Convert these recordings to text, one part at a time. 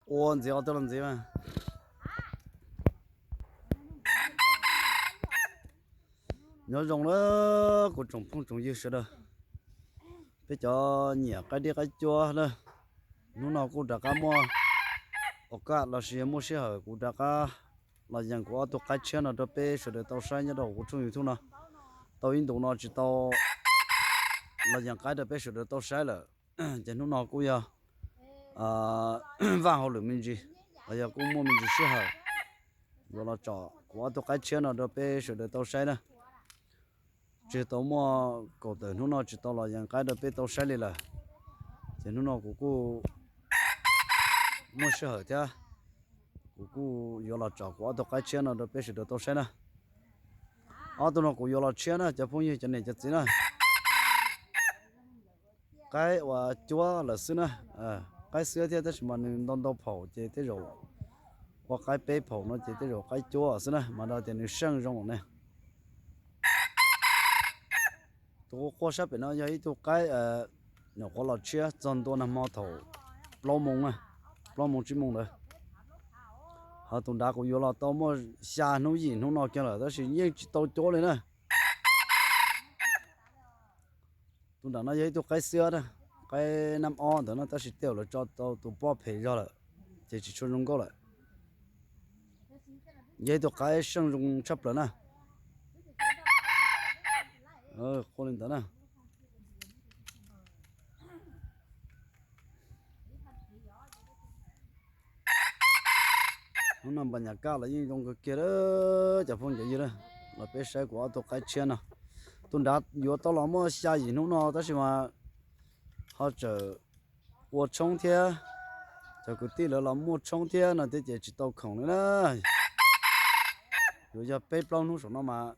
Ua ntxiv ob tug los ntxiv mas. Nyob zoo na kuv tsoom phooj tsoom ywg sawv daws, peb cov nyiam qaib dib qaib cuab na, hnub no kuj rov qab muaj ua kaj los sis yog muaj sij hawm kuv rov qab los yees kuv ob tug qaib tshiab no rau peb sawv daws tau saib nyob rau kuv tshooj YouTube no. Tau ib ntus no tsis tau los yees qaib rau peb sawv daws tau saib lawm, ces hnub no kuj yog vaj hauj lwm me ntsis, los yog kuj muaj me ntsis sij hawm yuav los tsom kuv ob tug qaib tshiab no rau peb sawv daws tau saib na. Tsis tau muaj kaum tawm hnub no tsis tau los yees qaib rau peb tau saib li lawm, ces hnub no kuv kuj muaj sij hawm thiab, kuv kuj yuav los tsom kuv ob tug qaib tshiab no rau peb sawv daws tau saib na. Ob tug no kuv yuav los tshiab na cov phooj ywg cov niam cov txiv na. Qaib uas cuab lawm xwb na, qaib xwb thiab tab sis mas nws ntau ntau phaum ces tej zaum ua qaib peb phaum no ces tej zaum qaib cuab xwb na mas nrog tias nws seej zoo ne. Tus quaj quaj sab pem no yog ib tug qaib nyuam qhuav los tshiab txog ntua nag hmo thaum plaub moo, plaub moo tsib moo ntawd. Ho tus nrad kuv yuav los tau muaj xya hnub yim hnub no kiag lawm tab sis yeej tsis tau cuab li na. Tus nram no yog ib tug qaib xwb, qaib nab ob ntawd no tab sis tej zaum lawv tso tau tus pob phem zog lawm ces tsis tshua zoo nkauj lawm. Yog ib tug qaib seej zoo tshaj plaws na. Quaj li ntawd na. Hnub no npam nyam kaj los yeej zoo kawg kiag lawm cov phooj cov ywg na. Los peb saib kuv ob tug qaib tshiab no. Tus nrad yuav tau los muaj xya yim hnub no tab sis mas ho tseem ua tshoob thiab, cov kwv tij lawv los muaj tshoob thiab no thiab ces tsis tau khoom li na. Yuav yog peb plaub hnub saum no mas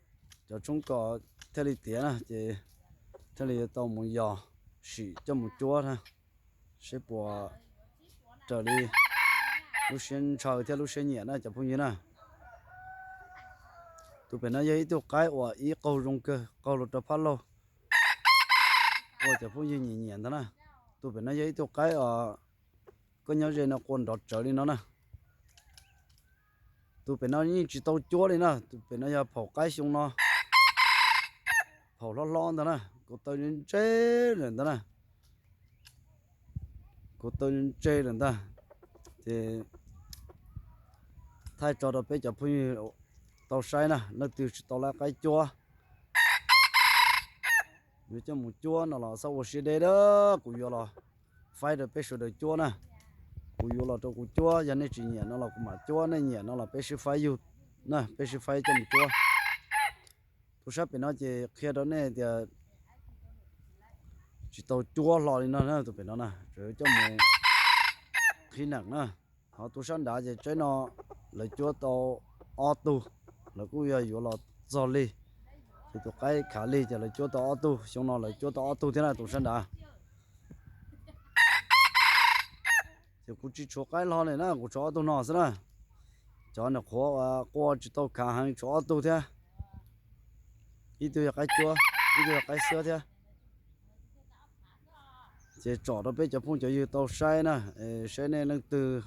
cov tshoob ko thiaj li tiav na ces thiaj li yuav tau mus yos sim coj mus cuab na, seb puas raws li lub siab ntshaw thiab lub siab nyiam na cov phooj ywg na. Tus pem no yog ib tug qaib uas ib qaug zoo kawg, qaug los rau phab laug, ua cov phooj ywg nyiam nyiam ntag na. Tus pem no yog ib tug qaib uas koj nyob ze no qua nrov tsawv li no na. Tus pem no yeej tsis tau cuab li na, tus pem no yog phaum qaib xyoo no, phaum hlob hlob ntag na, kuv taw ntse lawm ntag na. Kuv taw ntse lawm ntag. Ces thaij tso rau peb cov phooj ywg tau saib na, leej twg tsis tau lab qaib cuab yuav coj mus cuab no los txhob ua siab deb a, kuv yuav los faib rau peb sawv daws cuab na. Kuv yuav los rau kuv cuab, yog nej tsis nyiam no los kuv mam cuab, nej nyiam no los peb sib faib yug na, peb sib faib coj mus cuab. Tus sab pem no ces qhia rau nej tias tsis tau cuab hlo li no na, tus pem no na tseem coj mus qhib neem na. Ho tus sab nrad ces tsaib no lawv cuab tau ob tug, lawv kuj yog yuav los txog lig. Ces tus qaib khav lig ces lawv cuab tau ob tug, xyoo no lawv cuab tau ob tug thiab na tus sab nrad. Ces kuv tsis tshuav qaib hlo li na, kuv tshuav ob tug no xwb na. Cov nyuam qhuav qua tsis tau khav heev tshuav ob tug thiab. Ib tug yog qaib cuab, ib tug yog qaib xwb thiab. Ces tsom rau peb cov phooj cov ywg tau saib na, saib nej leej twg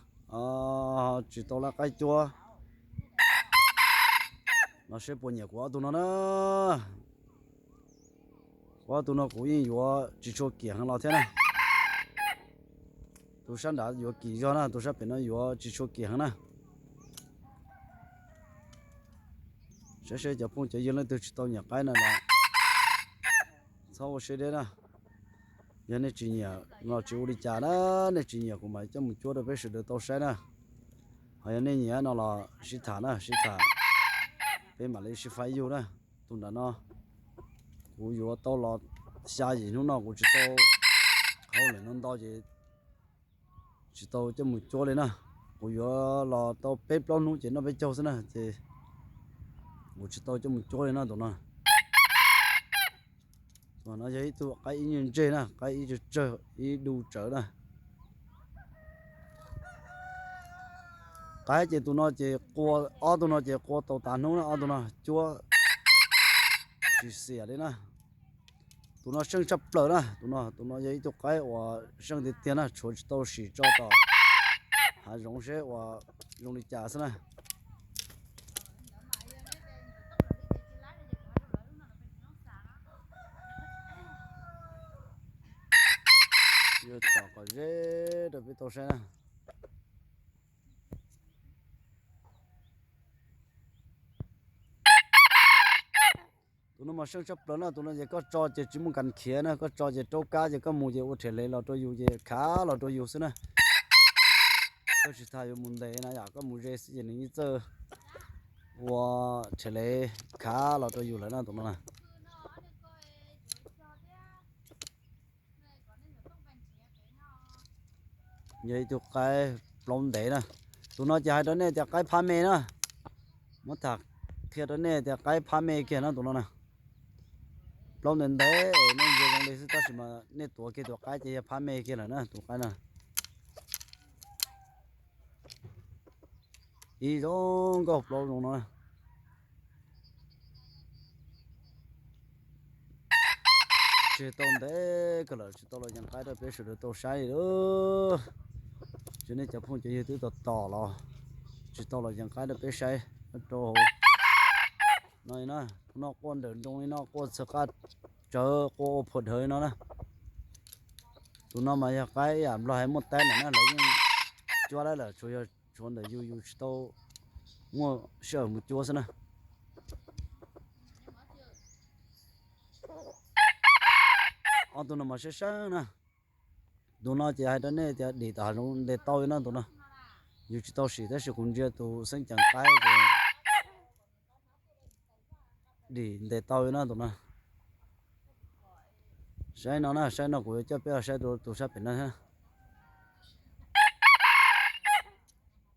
tsis tau lab qaib cuab los seb puas nyiam kuv ob tug no na. Kuv ob tug no kuv yeej yuav tsis tshua kim heev los thiab na. Tus sab nrad yuav kim zog na, tus sab pem no yuav tsis tshua kim heev na. Saib seb cov phooj cov ywg leej twg tsis tau nyiam qaib na los txhob ua siab deb na. Yog nej tsis nyiam no tsis ua li cas na, nej tsis nyiam kuv mam coj mus cuab rau peb sawv daws tau saib na. Ho yog nej nyiam no los sib tham na, sib tham, peb mam li sib faib yug na. Tus nram no kuv yuav tau los xya yim hnub no kuv tsis tau, hauj lwm no ntau ces tsis tau coj mus cuab li na. Kuv yuav los tau peb plaub hnub ces noj peb caug xwb na ces kuv tsis tau coj mus cuab li na tus no. Tus no yog ib tug qaib ib nyuag ntseg na, qaib ib tsawg tsawg ib du tsawv na. Qaib ces tus no ces qua, ob tug no ces qua tau tas hnub na, ob tug no cuab tsis xiam li na. Tus no seej tshaj plaws na, tus no, tus no yog ib tug qaib uas seej tiag tiag na, tshuav tsis tau sim tso tom Hav zoov seb ua zoo li cas xwb na. Yuav tsom kom ze rau peb tau saib na. Tus no mas seej tshaj plaws na, tus no ces koj tso ces tsis muaj kas khiav na, koj tso ces raub kab ces koj mus ces ua rhiav lev los rau yus ces khav los rau yus xwb na. Koj tsis tas yuav mus ntes na yom, koj mus ze xwb ces nws yeej txawj ua rhiav lev khav los rau yus lawm na tus no na. Yog ib tug qaib plaub ntev na. Tus no ces hais rau nej tias qaib phab me na. Muab tham qhia rau nej tias qaib phab me kiag na tus no na. Plaub ntev ntev, nej ntsia zoo li xwb tab sis mas nej tuav kiag tus qaib ces yog phab me kiag lawm na tus qaib no. Ib zoo nkauj plaub zoo no. Tseg tau ntev kawg lawm tsis tau los yees qaib rau peb sawv daws tau saib li. Tsis nej cov phooj cov ywg twb tos tos los tsis tau los yees qaib rau peb saib rau hauv no na. Tus no quaj nrawm nroos li no, quaj txhawv qab tsawv, quaj ua phuam dhawv li no na. Tus no mas yog qaib ib yam nplog hais muaj taib ntawm na, lawv yeej cuab lawm, tsuas yog tshuav ntawm yus, yus tsis tau muaj sij hawm mus cuab xwb na. Ob tug no mas saib saib na. Tus no ces hais rau nej tias dim tom hav zoov ntes tau li no tus no. Yus tsis tau sim tab sis kuv ntsia tus xeeb ceem qaib ces dim ntes tau li no tus no. Saib no na, saib no kuv yuav coj peb los saib tus sab pem no thiab.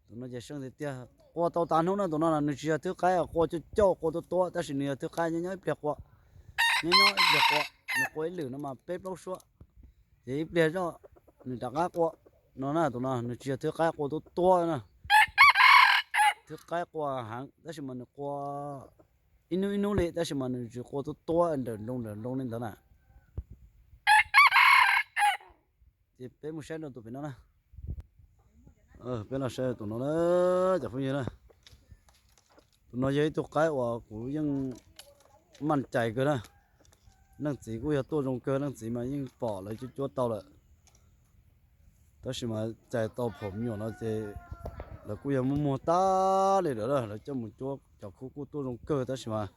Tus no ces seej tiag tiag, quaj tau tas hnub na tus no, nws tsis yog thwb qaib quaj cauj cauj quaj tuab tuab tab sis nws yog thwb qaib nyob nyob ib pliag quaj, nyob nyob ib pliag quaj, nws quaj ib lwm no mas peb plaub suab, ces ib pliag zoj nws rov qab quaj no na tus no, nws tsis yog thwb qaib quaj tuab tuab na. Thwb qaib quaj heev tab sis mas nws quaj ib hnub ib hnub li tab sis mas nws tsis quaj tuab tuab nrawm nroos nrawm nroos li ntawd na. Ces peb mus saib rau tus pem no na. Peb los saib tus no na, cov phooj ywg na. Tus no yog ib tug qaib uas kuv yeej maj cais kawg na. Leej txiv kuj yog tuaj zoo kawg, leej txiv mas yeej pom lawv cuab cuab tau lawm. Tab sis mas cais tau phom me nyuam no ces lawv kuj yog muaj muag tag li lawm, lawv coj mus cuab cov khub kuj tuaj zoo kawg tab sis mas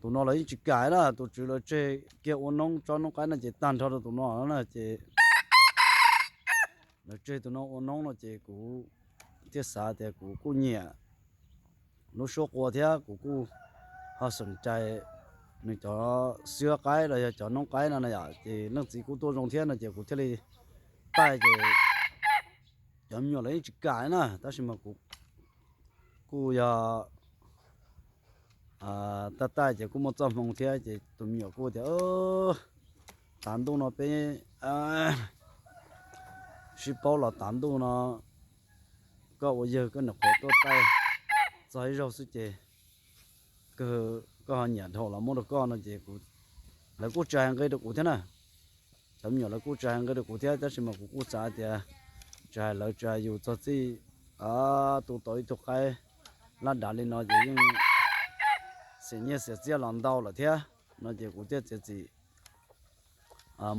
tus no lawv yeej tsis kam na, tus tswv lawv tseg kiag ua noob tsob noob qaib no ces tag nrho rau tus no na ces lawv tseg tus no ua noob no ces kuv thiaj xav tias kuv kuj nyiam lub suab qua thiab kuv kuj ho xoom cai nws cov xwab qaib los yog cov noob qaib no na yom, ces leej txiv kuj tuaj zoo thiab no ces kuv thiaj li taij ces cov me nyuam lawv yeej tsis kam na tab sis mas kuv kuj yog taij taij ces kuj muaj txoj hmoo thiab ces tus me nyuam kuj tias tav ntuj no peb sib paub los tav ntuj no koj ua yawg koj nyuam qhuav tuaj taij txog ib zaug xwb ces kawg koj ho nyiam dhau los muab rau koj no ces kuv, lawv kuj tsis hais nqe rau kuv thiab na. Cov me nyuam lawv kuj tsis hais nqe rau kuv thiab tab sis mas kuv kuj xav tias tsis hais lawv tsis hais yus txog txij tu tau ib tug qaib laj dav li no ces yeej xiam nyiaj xiam txiaj los ntau lawm thiab no ces kuv thiaj txiav txim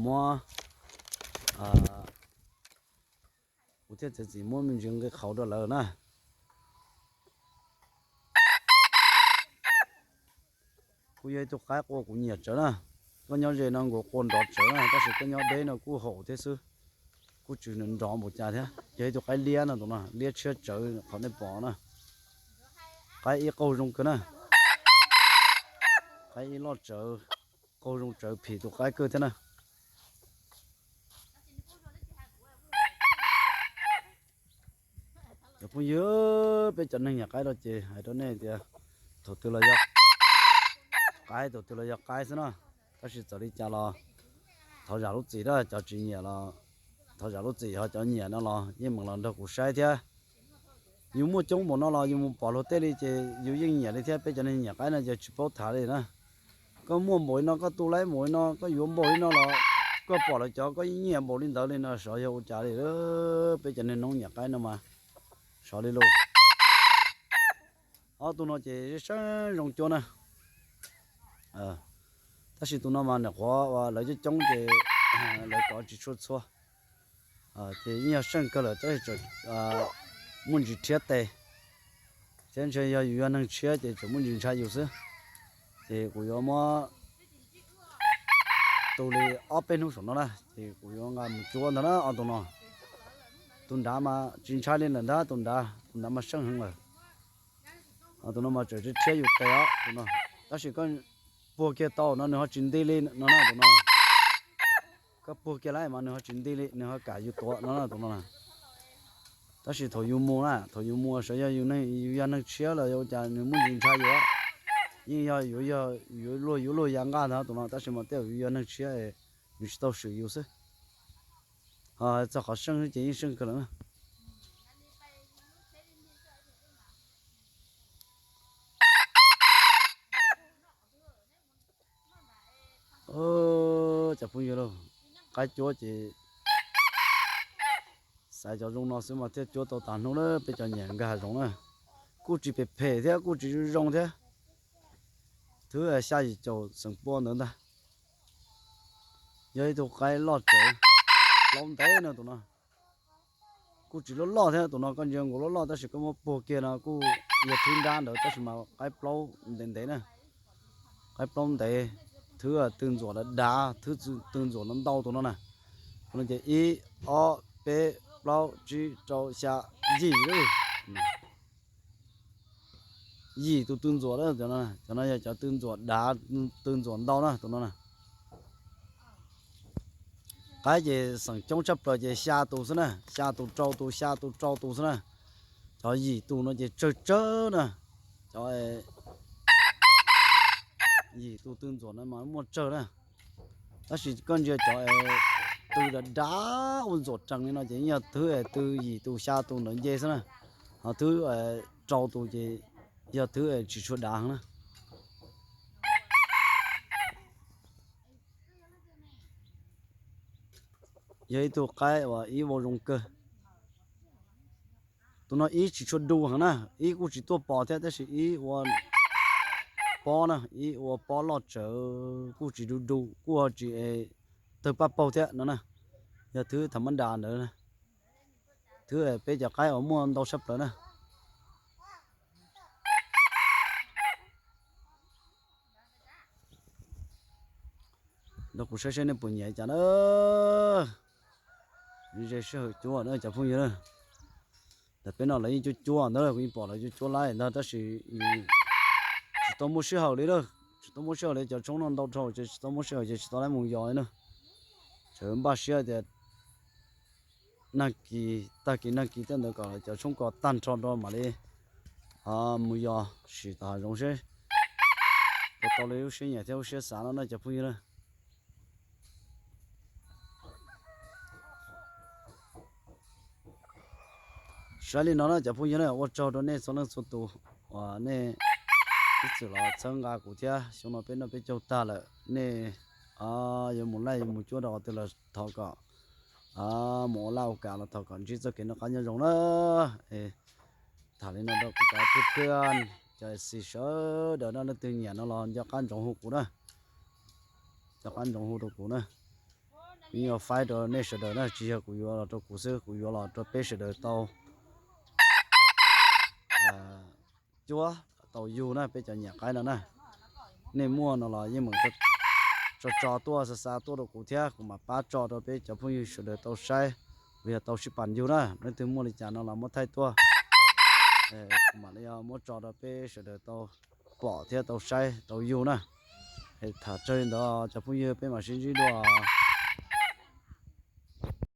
muab, kuv thiaj txiav txim muab me ntsis nqi qhauv rau lawv na. Kuj yog ib tug qaib qua kuv nyiam tsawv na. Koj nyob ze no nkaus qua nrov tsawv na tab sis koj nyob deb no kuj haum thiab xwb, kuj tsis nrov npaum cas thiab. Yog ib tug qaib liab no tus no, liab tshiab tsawv qhov nej pom na. Qaib ib qaug zoo kawg na, qaib ib loj tsawv, qaug zoo tsawv phim tus qaib kawg thiab na. Cov phooj ywg, peb cov neeg nyiam qaib no ces hais rau nej tias thaum twg los yog qaib, thaum twg los yog qaib xwb na. Tab sis txawm li cas los thov zam lub txim na, cov tsis nyiam los thov zam lub txim, ho cov nyiam no los yeej meem los nrog kuv saib thiab. Yus muaj coob npaum no los yus mus pom luag tej li ces yus yeej nyiam li thiab, peb cov neeg nyiam qaib no ces tsis paub tham li na. Koj muaj npaum li no, koj tu laib npaum li no, koj yuav npaum li no los Koj pom lawv cov koj yeej nyiam npaum li ntawd li no, xyov yog ua cas li. Peb cov niag noob nyiam qaib no mas xyov li lauj. Ob tug no ces seev zoo cuab na. Tab sis tus no mas nyuam qhuav lawv coob coob ces lawv kov tsis tshua txhua. Ces yeej yog seej kawg lawm tab sis tseem muaj ntsis rhiab tes thiab. Ntshe yog yus yog neeg tshiab ces tseem muaj ntsis ntshaw yus xwb. Ces kuv yuav muab tu li ob peb hnub saum no na ces kuv yuav nqa mus cuab ntag na ob tug no. Tus nrad mas tsis ntshai li lawm ntag, tus nrad, tus nrad mas seej heev lawm. Tus no mas tseem rhiab yus tes os tus no. Tab sis koj puag kiag tau no nws ho tsis nti li no na tus no. Koj puag kiag lawm mas nws ho tsis nti li, nws ho kam yus tuav no na tus no na. Tab sis thaum yus mus na, thaum yus mus xyov yog yus yog neeg tshiab los yog ua cas nws muaj ntsis ntshaw yus. Yeej yog yuav luag yuav luag ya nqaj ntag tus no tab sis mas tej zaum yus yog neeg tshiab nws tsis tau swm yus xwb. Ho txog qhov seej ces yeej seej kawg lawm na. Cov phooj ywg lauj, qaib cuab ces xaiv cov zoo no xwb mas thiaj cuab tau tas hnub na, peb cov nyiam nkag zoov na. Kuj tsis phem phem thiab kuj tsis zoo zoo thiab. Thwb xya yim caum xeem pua ntawd ntag. Yog ib tug qaib loj tsawv, plaub ntev no tus no. Kuj tsis loj loj thiab tus no, koj ntsia nkaus loj loj tab sis koj muab puag kiag no kuj yog thwb nrab ntawd tab sis mas qaib plaub ntev ntev na. Qaib plaub ntev, thwb tw ntxuam dav dav, thwb tw ntxuam no ntau tus no na. Tus no ces ib, ob, peb, plaub, tsib, rau, xya, yim. Yim tus tw ntxuam, cov no yog cov tw ntxuam dav, tw ntxuam ntau na tus no na. Qaib ces xeem coob tshaj plaws ces xya tus xwb na, xya tus rau tus, xya tus rau tus xwb na. Cov yim tus no ces tsawg tsawg na, cov yim tus tw ntxuam no mas muaj tsawg na. Tab sis koj ntsia cov tw dav dav ua ntxuam rees li no ces yog thwb tw yim tus xya tus ntawd nce xwb na. Ho thwb rau tus ces yog thwb tsis tshua dav heev na. Yog ib tug qaib uas ib vau zoo kawg. Tus no ib tsis tshua du heev na, ib kuj tsis tuaj pos thiab tab sis ib ua pob na, ib ua pob loj tsawv kuj tsis du du kuj tsis tawg paj paug thiab no na. Yog thwb tham mab nras ntawd, thwb peb cov qaib uas muaj ntau tshaj plaws na. Nrog kuv saib seb nej puas nyiam cas na. Ze sij hawm cuab na cov phooj ywg na. Ntawm peb no lawv yeej cuab cuab ntawd, kuv yeej pom lawv cuab cuab laib ntag tab sis tsis tau muaj sij hawm li na. Tsis tau muaj sij hawm li, cov tshoob no ntau dhau ces tsis tau muaj sij hawm ces tsis tau laib mus yos li na. Tseem npaj siab tias nag kis, tag kis nag kis tej ntawd kom cov tshoob kos tag nrho rau mam li mus yos sim tom hav zoov seb puas tau li lub siab nyiam thiab lub siab xav no na cov phooj ywg na. Saib li no na cov phooj ywg na, ua tsaug rau nej txhua leej txhua tus uas nej ib txwm los txhawb nqa kuv thiab. Xyoo no peb noj peb caug tag lawm, nej yuav mus laij yuav mus cuab rau qhov twg los thov kom mus ua laj ua kam los thov kom ntsib txoj kev noj qab nyob zoo na. Tham li no rau kuv cov phooj ywg cov xis sawv daws na, leej twg nyiam no los nco qab ntsoov hu kuv na. Nco qab ntsoov hu rau kuv na. Kuv yeej yuav faib rau nej sawv daws na, tsis yog kuv yuav los rau kuv xwb, kuv yuav los rau peb sawv daws tau cuab tau yug na, peb cov nyiam qaib no na. Nej muaj no los yeej meem tso tso tuaj xa xa tuaj rau kuv thiab kuv mam pab tso rau peb cov phooj ywg sawv daws tau saib, uas yog tau sib pab yug na. Leej twg muaj li cas no los muab thaij tuaj, kuv mam li muab tso rau peb sawv daws tau pom thiab tau saib tau yug na. Tham tsawg li ntawd cov phooj ywg, peb mam sib ntsib dua.